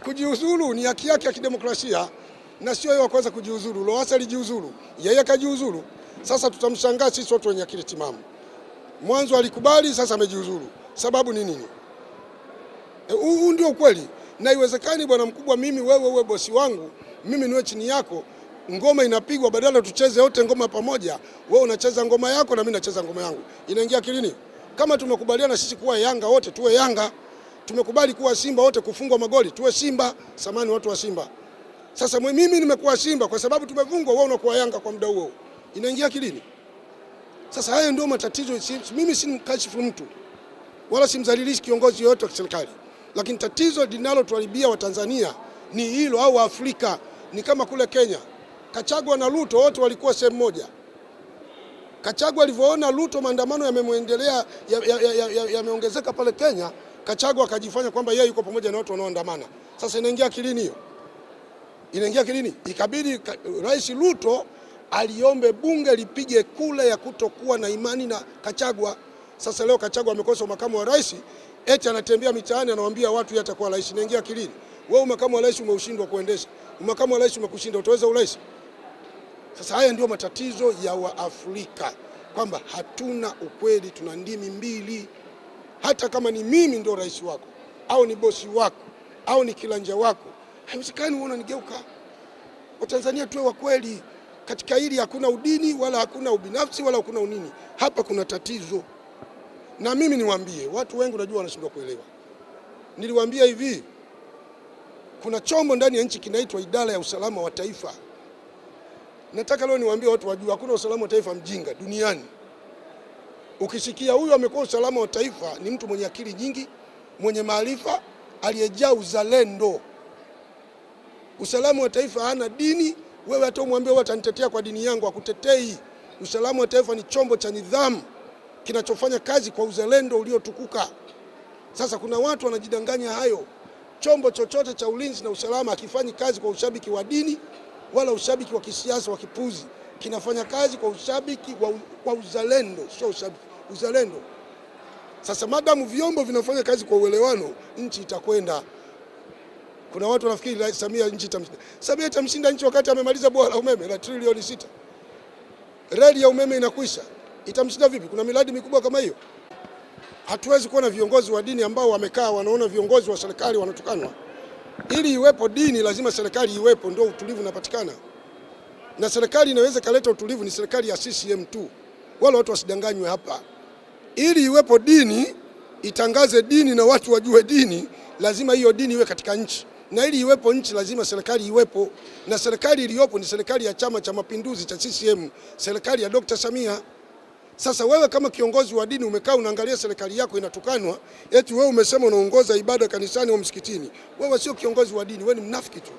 Kujiuzulu ni haki yake ya kidemokrasia, na sio yeye wa kwanza kujiuzulu. Lowassa alijiuzulu, yeye akajiuzulu. Sasa tutamshangaa sisi watu wenye akili timamu. Mwanzo alikubali, sasa amejiuzulu. Sababu ni nini? Huu ndio ukweli, na iwezekani bwana mkubwa, mimi wewe uwe bosi wangu, mimi niwe chini yako, ngoma inapigwa, badala tucheze wote ngoma pamoja, wewe unacheza ngoma yako na mimi nacheza ngoma yangu. Inaingia akilini? Kama tumekubaliana sisi kuwa Yanga wote tuwe Yanga, tumekubali kuwa Simba wote kufungwa magoli tuwe Simba. Samani watu wa Simba. Sasa mimi nimekuwa Simba kwa sababu tumefungwa, wewe unakuwa Yanga kwa muda huo. Inaingia akilini? Sasa haya ndio matatizo. Mimi si mkashifu mtu wala simdhalilishi kiongozi yoyote wa serikali, lakini tatizo linalotuharibia Watanzania ni hilo, au Afrika. Ni kama kule Kenya, Kachagwa na Ruto wote walikuwa sehemu moja. Kachagwa alivyoona Ruto maandamano yamemwendelea yameongezeka pale Kenya, Kachagwa akajifanya kwamba yeye yuko pamoja na watu wanaoandamana. Sasa inaingia akilini hiyo? Inaingia akilini? Ikabidi Rais Ruto aliombe bunge lipige kura ya kutokuwa na imani na Kachagwa. Sasa leo Kachagwa amekosa makamu wa rais, eti anatembea mitaani anawaambia watu yeye atakuwa rais. Inaingia akilini? Wewe makamu wa rais umeushindwa kuendesha, makamu wa rais umekushinda, utaweza urais? Sasa haya ndio matatizo ya Waafrika, kwamba hatuna ukweli, tuna ndimi mbili. Hata kama ni mimi ndio rais wako au ni bosi wako au ni kilanja wako, haiwezekani wewe unanigeuka. Watanzania tuwe wa kweli katika hili. Hakuna udini wala hakuna ubinafsi wala hakuna unini, hapa kuna tatizo. Na mimi niwaambie watu wengi, unajua wanashindwa kuelewa. Niliwaambia hivi, kuna chombo ndani ya nchi kinaitwa Idara ya Usalama wa Taifa. Nataka leo niwaambie watu wajue, hakuna usalama wa taifa mjinga duniani. Ukisikia huyu amekuwa usalama wa taifa, ni mtu mwenye akili nyingi, mwenye maarifa, aliyejaa uzalendo. Usalama wa taifa hana dini. Wewe hata umwambie wewe atanitetea kwa dini yangu, akutetei. Usalama wa taifa ni chombo cha nidhamu kinachofanya kazi kwa uzalendo uliotukuka. Sasa kuna watu wanajidanganya hayo. Chombo chochote cha ulinzi na usalama hakifanyi kazi kwa ushabiki wa dini wala ushabiki wa kisiasa wa kipuzi. Kinafanya kazi kwa ushabiki kwa uzalendo, sio ushabiki, uzalendo. Sasa madamu vyombo vinafanya kazi kwa uelewano, nchi itakwenda. Kuna watu wanafikiri Samia nchi itamshinda. Samia itamshinda nchi wakati amemaliza bwawa la umeme la trilioni 6. Reli ya umeme inakwisha. Itamshinda vipi? Kuna miradi mikubwa kama hiyo. Hatuwezi kuwa na viongozi wa dini ambao wamekaa wanaona viongozi wa serikali wanatukanwa. Ili iwepo dini lazima serikali iwepo, ndio utulivu unapatikana. Na serikali inaweza kaleta utulivu ni serikali ya CCM tu. Wala watu wasidanganywe hapa. Ili iwepo dini, itangaze dini na watu wajue dini, lazima hiyo dini iwe katika nchi. Na ili iwepo nchi lazima serikali iwepo. Na serikali iliyopo ni serikali ya Chama cha Mapinduzi cha CCM, serikali ya Dr. Samia. Sasa wewe kama kiongozi wa dini umekaa unaangalia serikali yako inatukanwa, eti wewe umesema unaongoza ibada kanisani au msikitini. Wewe sio kiongozi wa dini, wewe ni mnafiki tu.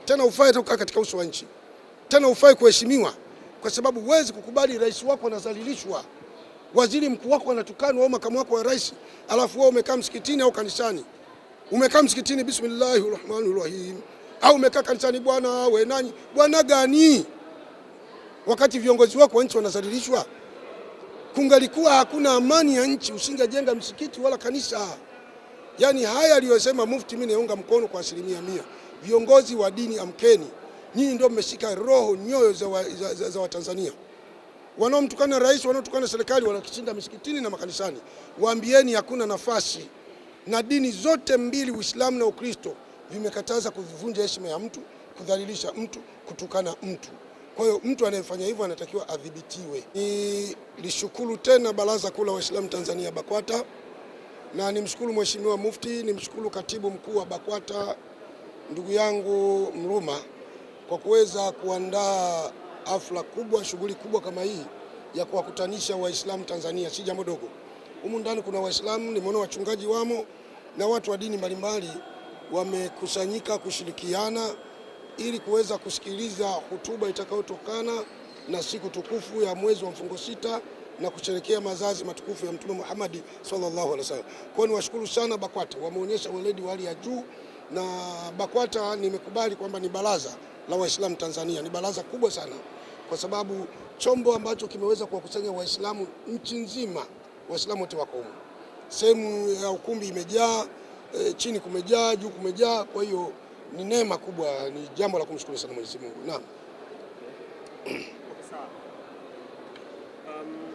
Tena hufai hata kukaa katika uso wa nchi. Tena hufai kuheshimiwa, kwa sababu huwezi kukubali rais wako anadhalilishwa, waziri mkuu wako anatukanwa au makamu wako wa rais, alafu wewe umekaa msikitini au kanisani. Umekaa msikitini bismillahirrahmanirrahim, au umekaa kanisani bwana we nani? Bwana gani? Wakati viongozi wako wa nchi wanadhalilishwa. Kungalikuwa hakuna amani ya nchi, usingejenga msikiti wala kanisa. Yaani haya aliyosema Mufti mimi naunga mkono kwa 100%. Viongozi wa dini amkeni. Nyinyi ndio mmeshika roho nyoyo za Watanzania. Wanaomtukana rais, wanaotukana serikali wanakishinda misikitini na makanisani. Waambieni hakuna nafasi. Na dini zote mbili, Uislamu na Ukristo, vimekataza kuvunja heshima ya mtu, kudhalilisha mtu, kutukana mtu. Kwa hiyo mtu anayefanya hivyo anatakiwa adhibitiwe. Nilishukuru tena Baraza Kuu la Waislamu Tanzania BAKWATA, na nimshukuru Mheshimiwa Mufti, nimshukuru Katibu Mkuu wa BAKWATA ndugu yangu Mruma kwa kuweza kuandaa hafla kubwa, shughuli kubwa kama hii ya kuwakutanisha Waislamu Tanzania. Si jambo dogo. Humu ndani kuna Waislamu, nimeona wachungaji wamo na watu wa dini mbalimbali wamekusanyika kushirikiana ili kuweza kusikiliza hotuba itakayotokana na siku tukufu ya mwezi wa mfungo 6 na kusherehekea mazazi matukufu ya Mtume Muhammad sallallahu alaihi wasallam. Kwa hiyo niwashukuru sana BAKWATA, wameonyesha weledi wa hali ya juu. Na BAKWATA nimekubali kwamba ni baraza la Waislamu Tanzania, ni baraza kubwa sana, kwa sababu chombo ambacho kimeweza kuwakusanya Waislamu nchi nzima. Waislamu wote wako humu, sehemu ya ukumbi imejaa, chini kumejaa, juu kumejaa. Kwa hiyo Ni neema kubwa, ni jambo la kumshukuru sana Mwenyezi Mungu. Naam. Okay, sawa.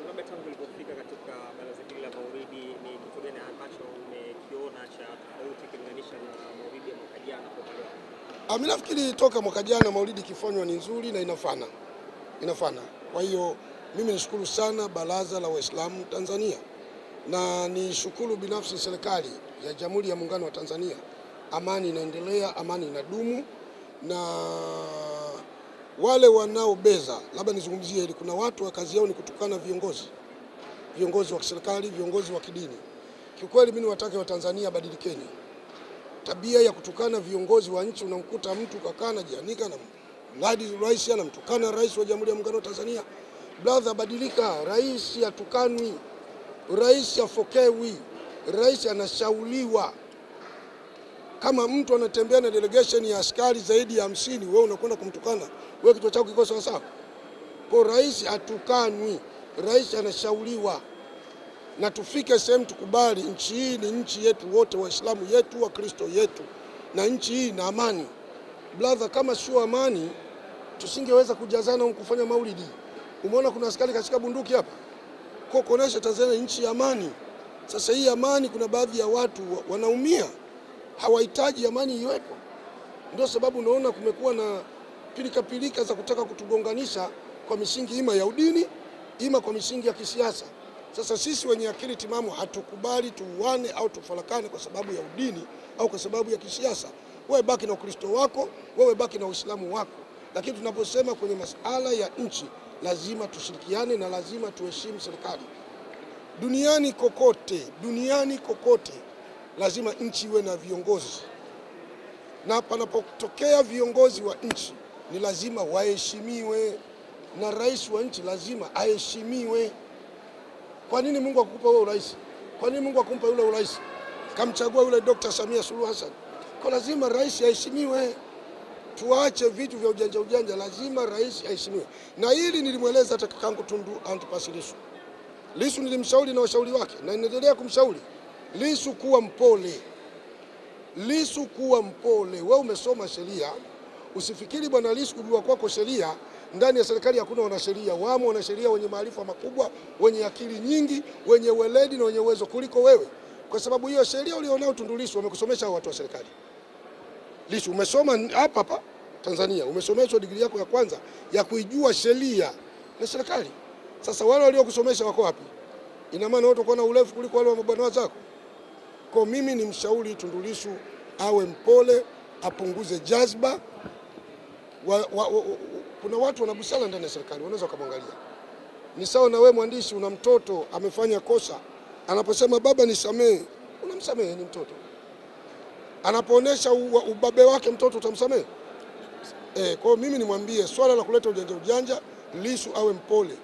Labda tangu ulipofika katika baraza hili la Maulidi ni kitu gani ambacho umekiona cha tofauti ukilinganisha na Maulidi ya mwaka jana kwa upande wako? Mimi nafikiri toka mwaka jana Maulidi ikifanywa ni nzuri na inafana. Inafana. Kwa hiyo mimi nishukuru sana Baraza la Waislamu Tanzania na nishukuru binafsi serikali ya Jamhuri ya Muungano wa Tanzania. Amani inaendelea, amani inadumu, na wale wanaobeza, labda nizungumzie hili, kuna watu wa kazi yao ni kutukana viongozi, viongozi wa serikali, viongozi wa kidini. Kiukweli mimi niwatake wa Tanzania, badilikeni tabia ya kutukana viongozi wa nchi. Unamkuta mtu kakaa anajianika na mradi rais, anamtukana rais wa Jamhuri ya Muungano wa Tanzania. Brother, badilika. Rais hatukanwi, rais afokewi, rais anashauriwa. Kama mtu anatembea na delegation ya askari zaidi ya 50, wewe unakwenda kumtukana, wewe kichwa chako kiko sawa sawa? Kwa rais hatukanwi, rais anashauriwa. Na tufike sehemu tukubali nchi hii ni nchi yetu wote, Waislamu yetu, Wakristo yetu, na nchi hii na amani. Brother, kama sio amani tusingeweza kujazana huku kufanya maulidi. Umeona kuna askari kashika bunduki hapa, kwa kuonesha Tanzania nchi ya amani. Sasa hii amani, kuna baadhi ya watu wanaumia, hawahitaji amani iwepo. Ndio sababu unaona kumekuwa na pilika pilika za kutaka kutugonganisha kwa misingi ima ya udini, ima kwa misingi ya kisiasa. Sasa sisi wenye akili timamu hatukubali tuuane au tufarakane kwa sababu ya udini au kwa sababu ya kisiasa. Wewe baki na Ukristo wako, wewe baki na Uislamu wako, lakini tunaposema kwenye masala ya nchi lazima tushirikiane na lazima tuheshimu serikali. Duniani kokote, duniani kokote lazima nchi iwe na viongozi, na panapotokea viongozi wa nchi ni lazima waheshimiwe, na rais wa nchi lazima aheshimiwe. Kwa nini Mungu akukupa wewe urais? Kwa nini Mungu akumpa yule urais? Kamchagua yule Dr. Samia Suluhu Hassan. Kwa lazima rais aheshimiwe. Tuache vitu vya ujanja ujanja, lazima rais aheshimiwe. Na hili nilimweleza hata kakangu Tundu Antipas Lissu. Lissu nilimshauri na washauri wake na ninaendelea kumshauri Lissu kuwa mpole. Lissu kuwa mpole. Wewe umesoma sheria, usifikiri bwana Lissu kujua kwako sheria, ndani ya serikali hakuna wanasheria. Wamo wanasheria wenye maarifa makubwa, wenye akili nyingi, wenye weledi na wenye uwezo kuliko wewe. Kwa sababu hiyo sheria ulionao Tundu Lissu wamekusomesha watu wa serikali. Lissu umesoma hapa hapa Tanzania, umesomeshwa digrii yako ya kwanza ya kuijua sheria na serikali. Sasa wale waliokusomesha wako wapi? Ina maana wote wako na urefu kuliko wale wa mabwana zako. Kwa mimi ni mshauri Tundu Lissu awe mpole, apunguze jazba. Kuna watu wana busara ndani ya serikali, wanaweza kumwangalia. Ni sawa na wewe mwandishi, una mtoto amefanya kosa, anaposema baba nisamehe, unamsamehe, ni mtoto. Anapoonesha ubabe wake mtoto utamsamehe? Kwa mimi nimwambie swala la kuleta ujanja ujanja, Lissu awe mpole.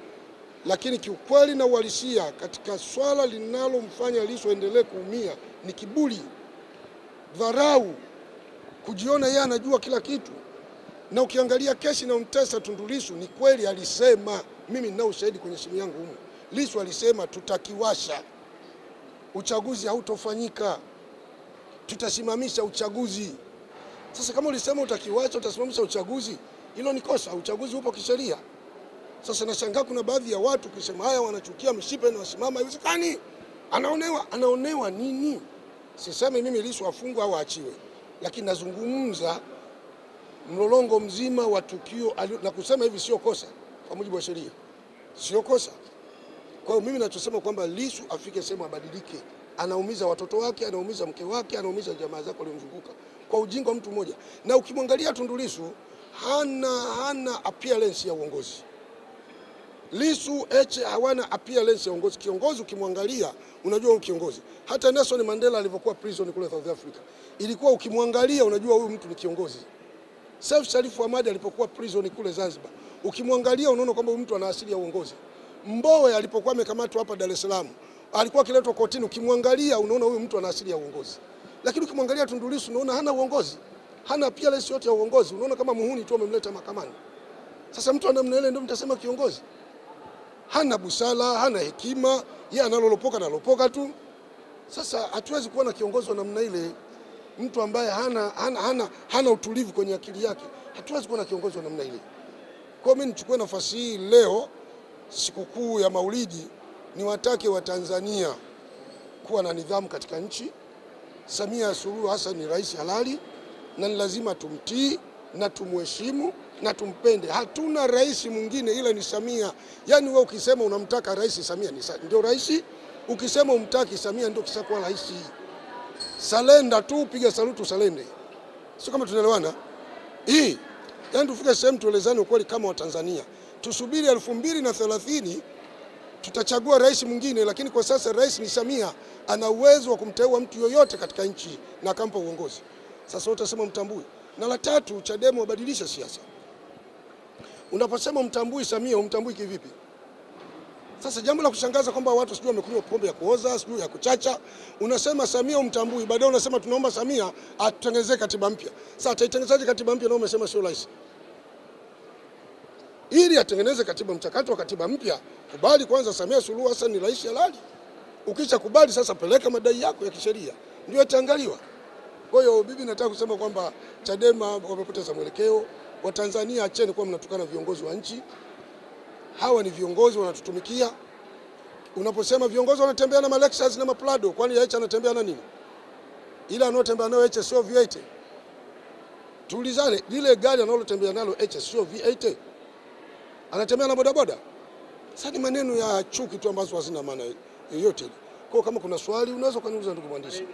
Lakini kiukweli na uhalisia katika swala linalomfanya Lissu aendelee kuumia ni kiburi, dharau, kujiona yeye anajua kila kitu. Na ukiangalia kesi inayomtesa Tundu Lissu, ni kweli alisema, mimi ninao ushahidi kwenye simu yangu humu. Lissu alisema tutakiwasha, uchaguzi hautofanyika, tutasimamisha uchaguzi. Sasa kama ulisema utakiwasha, utasimamisha uchaguzi, hilo ni kosa. Uchaguzi upo kisheria. Sasa nashangaa kuna baadhi ya watu kusema haya wanachukia mishipa na wasimama, haiwezekani. Anaonewa, anaonewa nini? Sisemi mimi Lissu afungwe au aachiwe, lakini nazungumza mlolongo mzima wa tukio na kusema hivi sio kosa kwa mujibu wa sheria, sio kosa. Kwa hiyo mimi nachosema kwamba Lissu afike sehemu abadilike. Anaumiza watoto wake, anaumiza mke wake, anaumiza jamaa zake waliomzunguka kwa ujinga wa mtu mmoja. Na ukimwangalia Tundu Lissu hana appearance ya uongozi. Lissu Heche hawana appearance ya uongozi. Kiongozi ukimwangalia unajua huyu kiongozi. Hata Nelson Mandela alivyokuwa prison kule South Africa, ilikuwa ukimwangalia unajua huyu mtu ni kiongozi. Seif Sharif Hamad alipokuwa prison kule Zanzibar, ukimwangalia unaona kwamba huyu mtu ana asili ya uongozi. Mbowe alipokuwa amekamatwa hapa Dar es Salaam, alikuwa akiletwa kotini, ukimwangalia unaona huyu mtu ana asili ya uongozi. Lakini ukimwangalia Tundu Lissu unaona hana uongozi, hana appearance yote ya uongozi, unaona kama muhuni tu amemleta mahakamani. Sasa mtu ana ile ndio mtasema kiongozi? Hana busara, hana hekima, yeye analolopoka analopoka tu. Sasa hatuwezi kuwa na kiongozi wa namna ile. Mtu ambaye hana utulivu kwenye akili yake, hatuwezi kuwa na kiongozi wa namna ile. Kwa mimi nichukue nafasi hii leo, sikukuu ya Maulidi, niwatake Watanzania kuwa na nidhamu katika nchi. Samia Suluhu Hassan ni rais halali na ni lazima tumtii na tumheshimu na tumpende. Hatuna rais mwingine ila ni Samia. Yaani wewe ukisema unamtaka rais Samia ni ndio rais, ukisema umtaki Samia ndio kishakuwa rais. Salenda tu, piga salutu salende, sio kama tunaelewana hii? Yaani tufike sehemu tuelezane ukweli kama Watanzania, tusubiri 2030 tutachagua rais mwingine, lakini kwa sasa rais ni Samia, ana uwezo wa kumteua mtu yoyote katika nchi na akampa uongozi. Sasa utasema mtambui. Na la tatu, Chadema wabadilisha siasa. Unaposema mtambui Samia, umtambui kivipi? Sasa jambo la kushangaza kwamba watu sijui wamekunywa pombe ya kuoza, sijui ya kuchacha. Unasema Samia umtambui, baadaye unasema tunaomba Samia atutengenezee katiba mpya. Sasa ataitengenezaje katiba mpya na umesema sio rais? Ili atengeneze katiba, mchakato wa katiba mpya, kubali kwanza Samia Suluhu Hassan ni rais halali. Ukisha kubali sasa, peleka madai yako ya kisheria, ndio yataangaliwa. Kwa hiyo bibi, nataka kusema kwamba Chadema wamepoteza mwelekeo. Watanzania, acheni kuwa mnatukana viongozi wa nchi. Hawa ni viongozi wanatutumikia. Unaposema viongozi wanatembea na Lexus na Maprado, kwani Heche anatembea na nini? Ila anaotembea nayo Heche sio V8. Tuulizane, lile gari analotembea nalo Heche sio V8? Anatembea na bodaboda? Sasa ni maneno ya chuki tu ambazo hazina maana yoyote. Kwa kama kuna swali unaweza kuniuliza ndugu mwandishi.